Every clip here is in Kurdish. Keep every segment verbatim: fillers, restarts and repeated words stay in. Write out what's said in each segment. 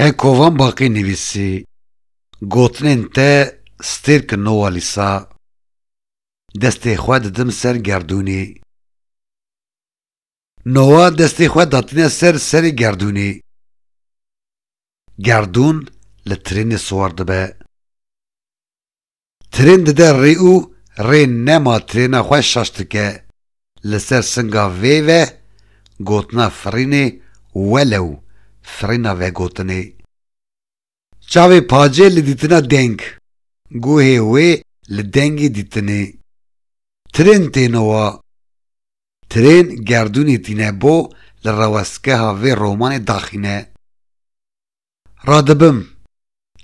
He kovan baqî nivîsî. Gotinên te stêrk Nowa Lîsa. Destê xwe didim ser gerdûnê. Nowa destê xwe datine ser serê gerdûnê. Gerdûn li trênê siwar dibe. Trên dide rê û rê nema trêna xwe şaş dike. Li ser singa vê ve gotina firînê welew firîna vegotinê. Çavê Pacê li dîtina deng, guhê wê li dengê dîtinê. Trên têne wa. Trên gerdûnê tîne bo li rewestgeha vê romanê daxîne. Radibim,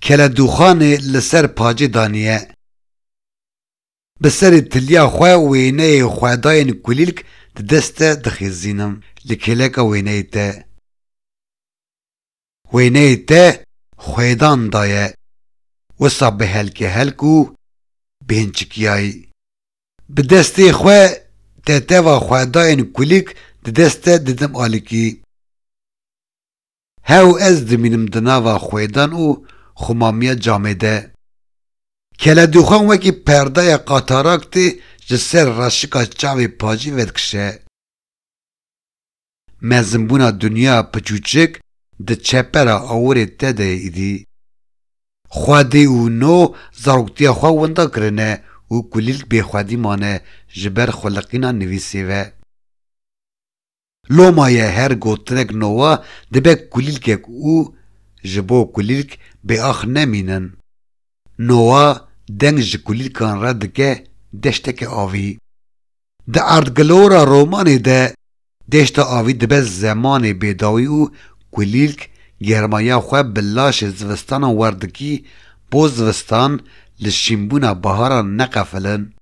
keledûxanê li ser Pacê daniye. Bi serê tiliya xwe wêneyê xwedayên kulîlk di dest te dixêzînim, li kêleka wêneyê te. Wêneyê te xwêdan daye, wisa bi helke helk û bêhnçikiyayî. Bi destê xwe teteva xwedayên kulîlk di dest te didim alikî. Hew ez dimînim di nava xwêdan û xumamiya camê de. Keledûxan wekî perdaya kataraktê ji ser reşika çavê Pacê vedikişe. Mezinbûna dinya piçûçik di çepera awirê te de ye îdî. Xwedî û No zaroktiya xwe winda kirine û kulîlk bêxwedî mane ji ber xuliqîna nivîsê ve. Loma ye her gotinek Nowa dibe kulîlkek û ji bo kulîlk bêax nemînin. Nowa deng ji kulîlkan re dike deşteke avî. Di erdgilora romanê de deşta avî dibe zemanê bêdawî û kulîlk germaya xwe bi laşê zivistanan werdikî bo zivistan li şînbûna baharan neqefilin.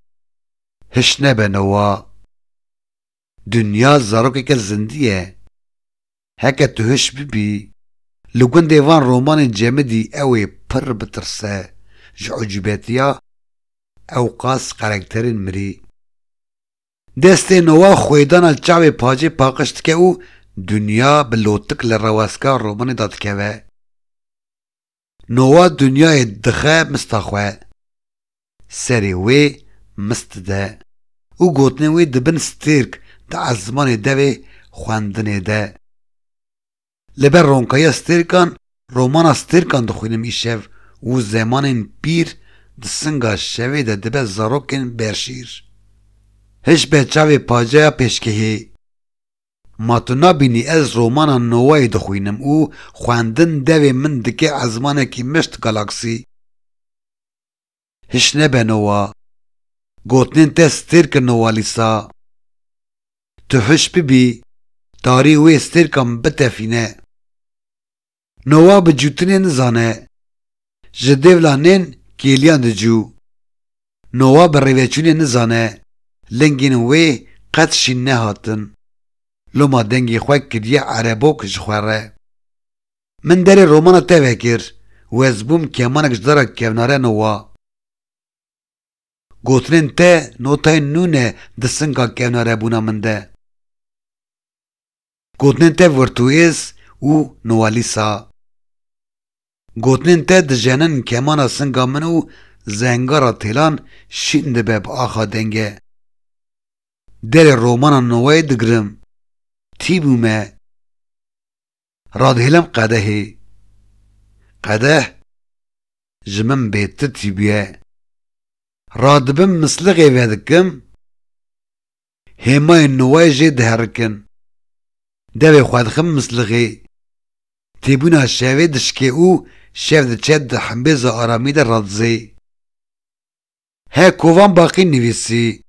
Hiş nebe Nowa. Dinya zarokeke zindî ye. Heke tu hiş bibî, li gundê van romanên cemidî ew ê pir bitirse ji ucûbetiya ew qas karakterên mirî. Destê Nowa xwêdana çavê Pacê paqij dike û dinya bi lotik li rewestgeha romanê dadikeve. Nowa dinyayê dixe mista xwe. Serê wê mist dide û gotinên wê dibin stêrk di ezmanê devê xwendinê de. Li ber ronkahiya stêrkan, romana stêrkan dixwînim îşev û zemanên pîr di singa şevê de dibe zarokên berşîr. Hiş be çavê Paceya pêşkehê. Ma tu nabînî ez romana Nowayê dixwînim û xwendin devê min dike ezmanekî mişt galaksî. Hiş nebe Nowa. Gotinên te stêrk in Nowa Lîsa. Tu hiş bibî, tarî wê stêrkan bitefîne. Nowa bi cûtinê nizane. Ji dêvla nên kêliyan dicû. Nowa bi rêveçûnê nizane. Lingên wê qet şîn nehatin. Loma dengê xwe kiriye erebok ji xwe re. Min derê romana te vekir û ez bûm kemanek ji dara kevnare Nowa. Gotinên te notayên nû ne di singa kevnarebûna min de. Gotinên te virtûêz û Nowa Lîsa. Gotinên te dijenin kemana singa min û zengara têlan şîn dibe bi axa denge. Derê romana Nowayê digirim. Tî bûme. Radihêlim qedehê. Qedeh ji min bêtir tî bûye. Radibim mislixê vedikim. Hêmayên Nowayê jê diherikin. Devê xwe dixim mislixê. Têbûna şevê dişkê û şev diçe di hembêza aramî de radizê. He kovan baqî nivîsî.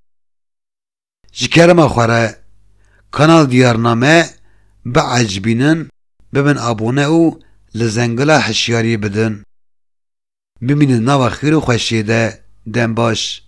Ji kerema xwe re, Kanal Diyarname biecibînin, bibin abone û li zengila hişyariyê bidin. Bimînin nava xêr û xweşiyê de. Dem baş.